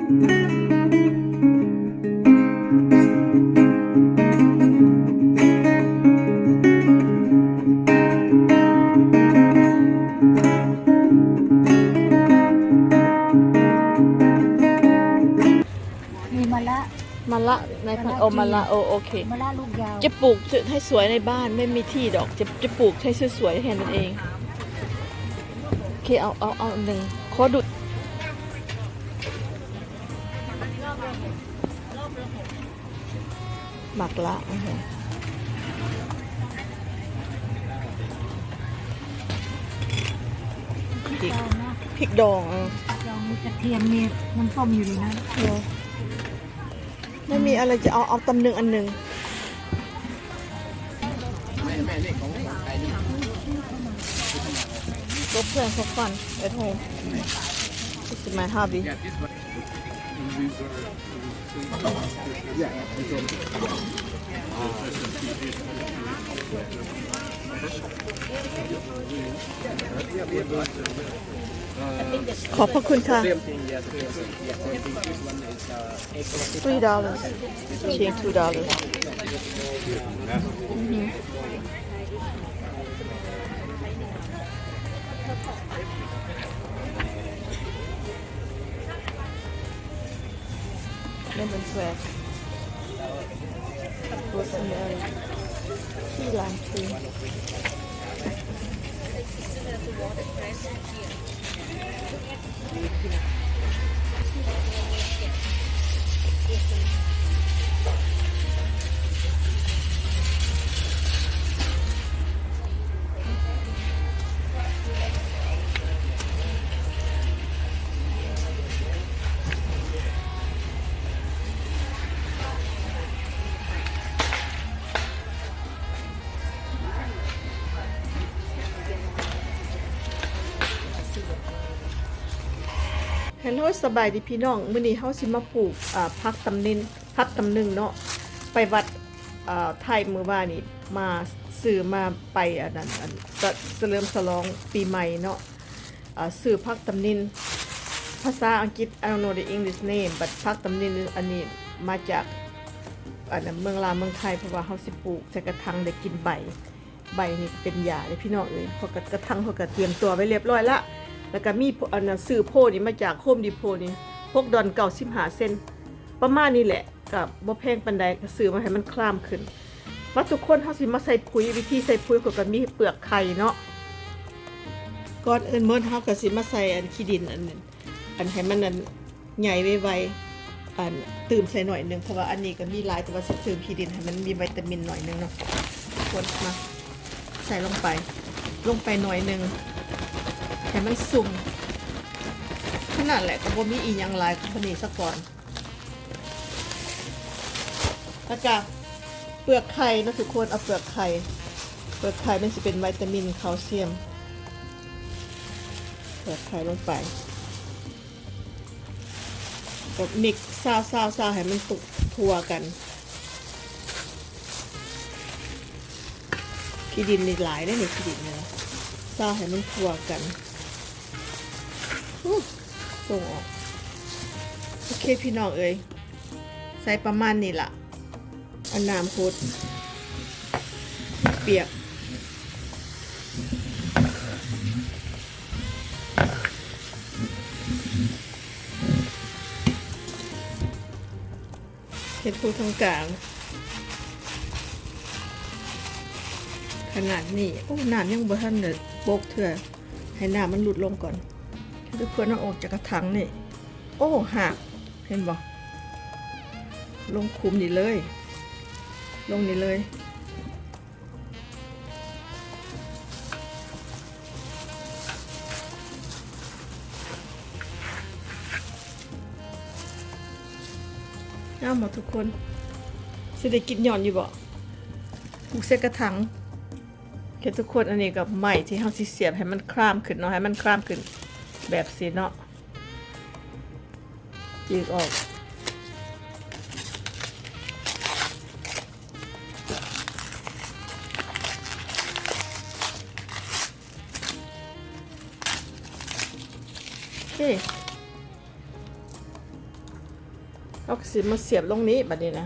ມີມະລະ ມະລະ ໃນພັນ ມະລະ ໂອ ຈີນ ມະລະ ໂອ ໂອເຄ ມະລະລູກຍາວ ຈະປູກໃຫ້ສວຍໃນບ້ານ ໄມ່ມີທີ່ດອກ ຈະ ຈະປູກໃຫ້ສວຍໆ ແຄ່ນັ້ນເອງ. ໂອເຄ ເອົາ ເອົາ ເອົາໜຶ່ງ ຂໍດູດ ໝາກລະ ອື ພິກ ພິກດອງເນາະ ພິກດອງ ເອີ ດອງມີກະທຽມ ມີນ້ຳຕົ້ມຢູ່ນີ້ນະ ເອີ ໄມ່ມີອະໄລຈະເອົາ ເອົາຕຳໜຶ່ງອັນໜຶ່ງ Go plan for fun at home. This is my hobby. Yeah, ຂອບພະຄຸນຄ່ະ. Three dollars. Change two dollars. ເລມອນແທຣັສ ໂຣສແມຣີ ຄີລານທຣີ. ເຮລໂລ ສະບາຍດີພີ່ນ້ອງ, ມື້ນີ້ເຮົາຊິມາປູກ ອາ ຜັກຕຳນິນ ຜັກຕຳໜຶ່ງເນາະ ໄປວັດ ອາ ໄທມື້ວານນີ້ ມາ ຊື້ມາໄປ ອັນນັ້ນ ອັນ ສະ ສະເຫຼີມສະຫຼອງປີໃໝ່ເນາະ. ອາ ຊື້ຜັກຕຳນິນ ພາສາອັງກິດ I don't know the English name, but ຜັກຕຳນິນອັນນີ້ມາຈາກ ອັນ ເມືອງລາວເມືອງໄທ ເພາະວ່າເຮົາຊິປູກໃສ່ກະຖາງ ໄດ້ກິນໃບ ໃບນີ້ເປັນຢາເດ້ພີ່ນ້ອງເອີຍ. ເຂົາກໍ ກະຖາງເຂົາກໍຕຽມຕົວໄວ້ລຽບຮ້ອຍລະ ແລ້ວກໍມີ ອັນ ຊື້ໂພນີ້ມາຈາກ Home Depot ນີ້ ຫົກດອນເກົ້າສິບຫ້າເຊັນ ປະມານນີ້ແຫຼະ ກໍບໍ່ແພງປານໃດ ກໍຊື້ມາໃຫ້ມັນຄລາມຂຶ້ນ. ມາທຸກຄົນ ເຮົາຊິມາໃສ່ປຸຍ ວິທີໃສ່ປຸຍ ຂ້ອຍກໍມີເປືອກໄຂ່ເນາະ. ກ່ອນອື່ນໝົດ ເຮົາກໍຊິມາໃສ່ອັນຂີ້ດິນ ອັນ ອັນໃຫ້ມັນ ອັນ ໃຫຍ່ໄວໆ ອັນ ຕື່ມໃສ່ໜ້ອຍໜຶ່ງ ເພາະວ່າອັນນີ້ກໍມີຫຼາຍ ແຕ່ວ່າຊິຕື່ມຂີ້ດິນໃຫ້ມັນມີວິຕາມິນໜ້ອຍໜຶ່ງເນາະ. ຄົນມາໃສ່ລົງໄປ ລົງໄປໜ້ອຍໜຶ່ງ ໃຫ້ມັນຊຸ່ມ ເທົ່ານັ້ນແຫຼະ. ກໍບໍ່ມີອີ່ຫຍັງຫຼາຍເທົ່ານີ້ສາກ່ອນ. ແລ້ວກະເປືອກໄຂ່ເນາະທຸກຄົນ ເອົາເປືອກໄຂ່ ເປືອກໄຂ່ມັນຊິເປັນໄວຕາມິນແຄວຊຽມ. ເປືອກໄຂ່ລົງໄປ ກໍມິກຊາວໆໆ ໃຫ້ມັນຕົກທົ່ວກັນ. ຂີ້ດິນນີ້ຫຼາຍເດ້ນີ້ ຂີ້ດິນນີ້ ຊາວໃຫ້ມັນທົ່ວກັນ. ອູ້ ສົ່ງອອກ. ໂອເຄ ພີ່ນ້ອງເອີຍ ໃສ່ປະມານນີ້ລະ. ເອົານ້ຳຫົດ ປຽກ ເຮັດພູທາງກາງຂະໜາດນີ້. ໂອ້ ນ້ຳຍັງບໍ່ທັນໄດ້ບົກເທື່ອ ໃຫ້ນ້ຳມັນຫຼຸດລົງກ່ອນ. ທຸກຄົນເອົາອອກຈາກກະຖັງນີ້. ໂອ້ ຮາກ ເຫັນບໍ່? ລົງຂຸມນີ້ເລີຍ ລົງນີ້ເລີຍ. ງາມບໍ່ທຸກຄົນ? ຊິໄດ້ກິນຍ້ອນຢູ່ບໍ່? ປູກໃສ່ກະຖັງ. ໂອເຄທຸກຄົນ ອັນນີ້ກໍໄມ້ທີ່ເຮົາຊິສຽບໃຫ້ມັນຄລາມຂຶ້ນເນາະ ໃຫ້ມັນຄລາມຂຶ້ນແບບຊີ້ເນາະ. ຈີກອອກ. ໂອເຄ. ເຮົາກໍຊິມາສຽບລົງນີ້ບາດນີ້ນະ.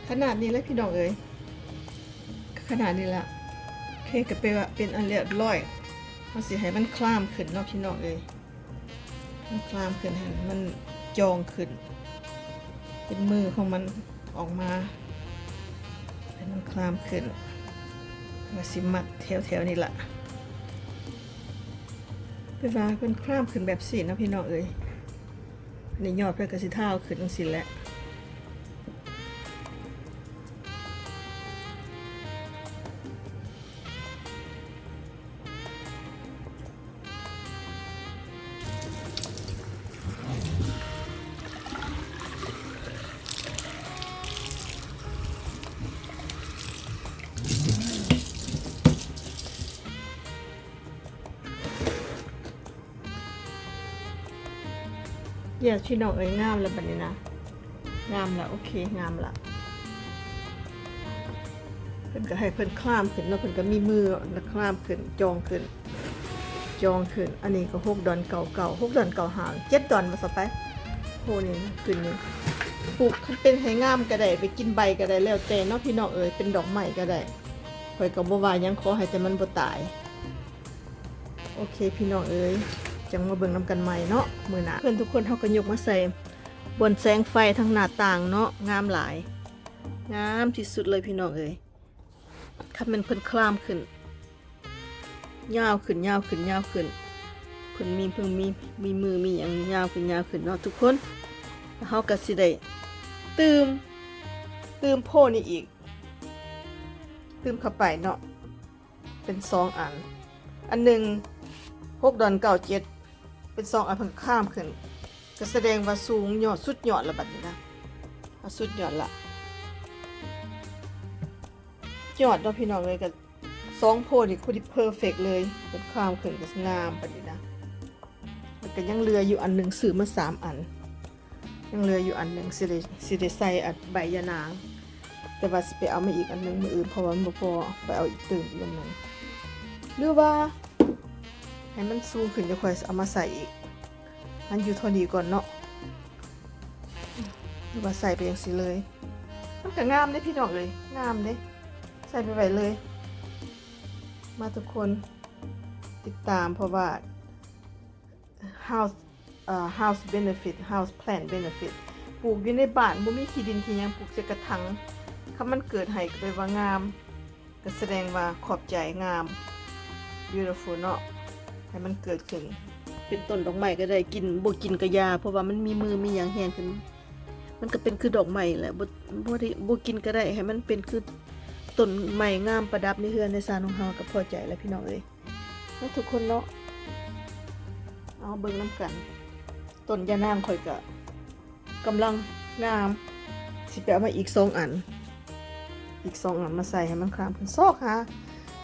ຂະໜາດນີ້ແຫຼະພີ່ນ້ອງເອີຍ ຂະໜາດນີ້ລະ. ໂອເຄ ກໍແປວ່າເປັນອັນລຽບຮ້ອຍ. ເຮົາຊິໃຫ້ມັນຄລາມຂຶ້ນເນາະພີ່ນ້ອງເອີຍ. ມັນຄລາມຂຶ້ນ ໃຫ້ມັນຈ່ອງຂຶ້ນ ເປັນມືຂອງມັນອອກມາ ໃຫ້ມັນຄລາມຂຶ້ນ. ວ່າຊິມັດແຖວໆນີ້ລະ ເວລາເພິ່ນຄລາມຂຶ້ນແບບຊີ້ເນາະພີ່ນ້ອງເອີຍ. ອັນນີ້ຍອດເພິ່ນກໍຊິທາວຂຶ້ນຈັ່ງຊີ້ແຫຼະ. ເຢັດ ພີ່ນ້ອງເອີຍ ງາມແລ້ວບັດນີ້ນະ ງາມແລ້ວ ໂອເຄ ງາມລະ. ເພິ່ນກໍໃຫ້ເພິ່ນຄລາມຂຶ້ນເນາະ ເພິ່ນກໍມີມືແລ້ວຄລາມຂຶ້ນ ຈ່ອງຂຶ້ນ ຈ່ອງຂຶ້ນ. ອັນນີ້ກໍຫົກດອນເກົ້າເກົ້າ ຫົກດອນເກົ້າຫ້າ ເຈັດດອນວ່າຊະໄປ. ໂຫ ນີ້ຂຶ້ນນີ້ ປູກຄັນເປັນໃຫ້ງາມກໍໄດ້ ໄປກິນໃບກໍໄດ້ ແລ້ວແຕ່ເນາະພີ່ນ້ອງເອີຍ ເປັນດອກໄມ້ກໍໄດ້ ຂ້ອຍກໍບໍ່ວ່າຫຍັງ ຂໍໃຫ້ແຕ່ມັນບໍ່ຕາຍ. ໂອເຄພີ່ນ້ອງເອີຍ ຈັ່ງມາເບິ່ງນຳກັນໃໝ່ເນາະມື້ໜ້າ. ເພື່ອນທຸກຄົນ ເຮົາກໍຍົກມາໃສ່ບ່ອນແສງໄຟທາງໜ້າຕ່າງເນາະ ງາມຫຼາຍ ງາມທີ່ສຸດເລີຍພີ່ນ້ອງເອີຍ. ຄັນແມ່ນເພິ່ນຄລາມຂຶ້ນ ຍາວຂຶ້ນ ຍາວຂຶ້ນ ຍາວຂຶ້ນ ເພິ່ນມີ ເພິ່ນມີ ມີມືມີຫຍັງຍາວຂຶ້ນ ຍາວຂຶ້ນເນາະທຸກຄົນ. ແລ້ວເຮົາກໍຊິໄດ້ຕື່ມ ຕື່ມໂພນີ້ອີກ ຕື່ມເຂົ້າໄປເນາະ ເປັນສອງອັນ ອັນໜຶ່ງຫົກດອນເກົ້າເຈັດ ເປັນສອງອັນ ເພິ່ນຄລາມຂຶ້ນ ກໍສະແດງວ່າສູງຍອດ ສຸດຍອດລະບັດນີ້ນະ ວ່າສຸດຍອດລະ ຍອດເນາະພີ່ນ້ອງເອີຍ. ກໍສອງໂພນີ້ພໍດີເພີເຟັກເລີຍ ເພິ່ນຄລາມຂຶ້ນກໍງາມປານນີ້ນະ. ແລ້ວກໍຍັງເຫຼືອຢູ່ອັນໜຶ່ງ ຊື້ມາສາມອັນ ຍັງເຫຼືອຢູ່ອັນໜຶ່ງ ຊິໄດ້ ຊິໄດ້ໃສ່ອັນໃບຢານາງ ແຕ່ວ່າຊິໄປເອົາມາອີກອັນໜຶ່ງມື້ອື່ນ ເພາະວ່າມັນບໍ່ພໍ ໄປເອົາອີກຕື່ມອີກອັນໜຶ່ງ ຫຼືວ່າໃຫ້ມັນສູງຂຶ້ນ ດຽວຂ້ອຍເອົາມາໃສ່ອີກ. ມັນຢູ່ເທົ່ານີ້ກ່ອນເນາະ ຫຼືວ່າໃສ່ໄປຈັ່ງຊີ້ເລີຍ ມັນກໍງາມເດ້ພີ່ນ້ອງເອີຍ ງາມເດ້ ໃສ່ໄປໄວ້ເລີຍ. ມາທຸກຄົນຕິດຕາມ ເພາະວ່າ House ເອີ House Benefit House Plant Benefit ປູກຢູ່ໃນບ້ານ ບໍ່ມີຂີ້ດິນຂີ້ຫຍັງ ປູກໃສ່ກະຖັງ ຄັນມັນເກີດໃຫ້ກໍແປວ່າງາມ ກໍສະແດງວ່າຂອບໃຈ ງາມ Beautiful ເນາະ ໃຫ້ມັນເກີດຂຶ້ນ ເປັນຕົ້ນດອກໄມ້ກໍໄດ້ ກິນ ບໍ່ກິນກໍຢ່າ ເພາະວ່າມັນມີມືມີຫຍັງແຮງຂຶ້ນ ມັນກໍເປັນຄືດອກໄມ້ແຫຼະ ບໍ່ ບໍ່ໄດ້ ບໍ່ກິນກໍໄດ້ ໃຫ້ມັນເປັນຄືຕົ້ນໄມ້ງາມປະດັບໃນເຮືອນໃນຊານຂອງເຮົາ ກໍພໍໃຈແລ້ວພີ່ນ້ອງເອີຍ. ເນາະທຸກຄົນເນາະ ເອົາເບິ່ງນຳກັນ ຕົ້ນຢານາງຂ້ອຍກໍກຳລັງງາມ ຊິໄປເອົາມາອີກສອງອັນ ອີກສອງອັນມາໃສ່ໃຫ້ມັນຄາມຂຶ້ນ. ຊອກຫາ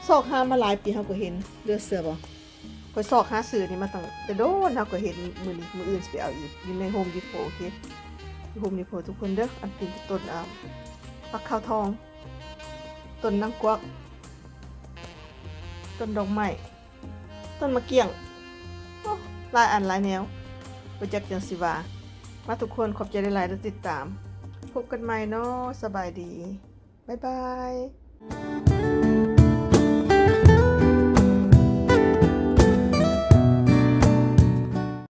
ຊອກຫາມາຫຼາຍປີ ເຮົາກໍເຫັນ ເຫຼືອເຊື່ອບໍ່? ຂ້ອຍຊອກຫາຊື້ນີ້ມາຕັ້ງແຕ່ໂດນ ເຮົາກໍເຫັນ ມື້ນີ້ ມື້ອື່ນຊິໄປເອົາອີກ ຢູ່ໃນ Home Depot ໂອເຄ ຢູ່ Home Depot ທຸກຄົນເດີ. ອັນເປັນຕົ້ນ ອ່າ ຜັກຂາວທອງ ຕົ້ນນາງກວັກ ຕົ້ນດອກໄມ້ ຕົ້ນໝາກກ້ຽງ ໂອ້ ຫຼາຍອັນຫຼາຍແນວ ບໍ່ຈັກຈັ່ງຊິວ່າ. ມາທຸກຄົນ ຂອບໃຈຫຼາຍໆທີ່ຕິດຕາມ ພົບກັນໃໝ່ເນາະ ສະບາຍດີ ບາຍບາຍ.